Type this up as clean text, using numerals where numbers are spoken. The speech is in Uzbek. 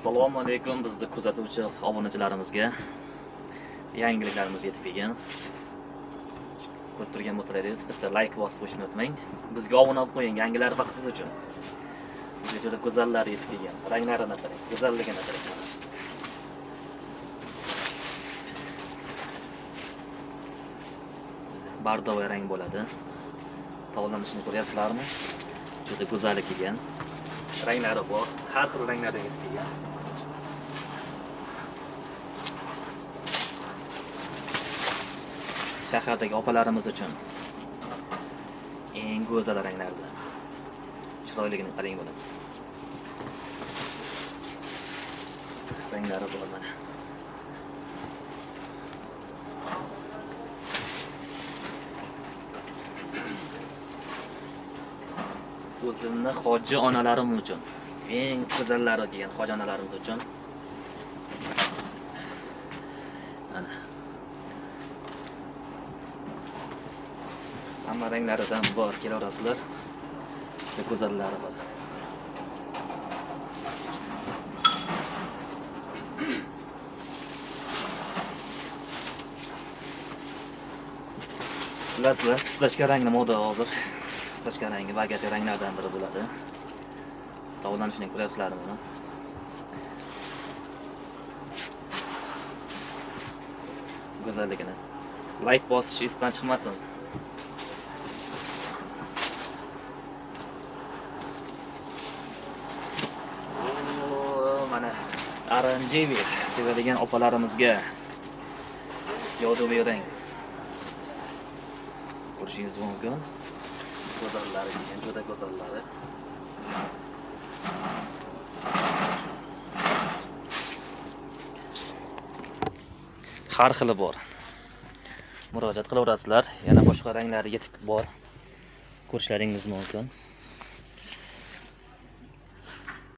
Assalomu alaykum bizni kuzatuvchi obunachilarimizga. Yangiliklarimiz yetib kelgan. Ko'rib turgan bo'lsalaringiz bitta like bosib qo'yishni unutmang. Bizga obuna bo'lib qo'ying, yangilar faqat siz uchun. Sizga juda go'zallar yetib kelgan. Ranglarini qarang, go'zalligini qarang. Bardovay rang bo'ladi. Tovlanishini ko'ryapsizlarmi? Juda go'zal kelgan. Ranglari bor, har xil ranglarda yetib kelgan. Shahardagi opalarimiz uchun eng go'zal ranglarda. Chiroyligini qarang buni. Ranglari bor mana. O'zimni hoji onalarim uchun, eng go'zallari degan hoji onalarimiz uchun. Mana. Hamma ranglaridan bor, kelaverasizlar. Juda go'zallari bor. Bilasizlar, pistachka rangli moda hozir. Pistachka rangi bagati ranglardan biri bo'ladi. Tovlanishini ko'ryapsizlar buni. Go'zalligini. Like bosish esdan chiqmasin. Mana oranjeviy sevadigan opalarimizga yoduviy rang. Ko'rishingiz mumkin. Go'zallari degan, juda go'zallari. Har xili bor. Murojaat qilaverasizlar. Yana boshqa ranglari yetib bor. Ko'rishlaringiz mumkin.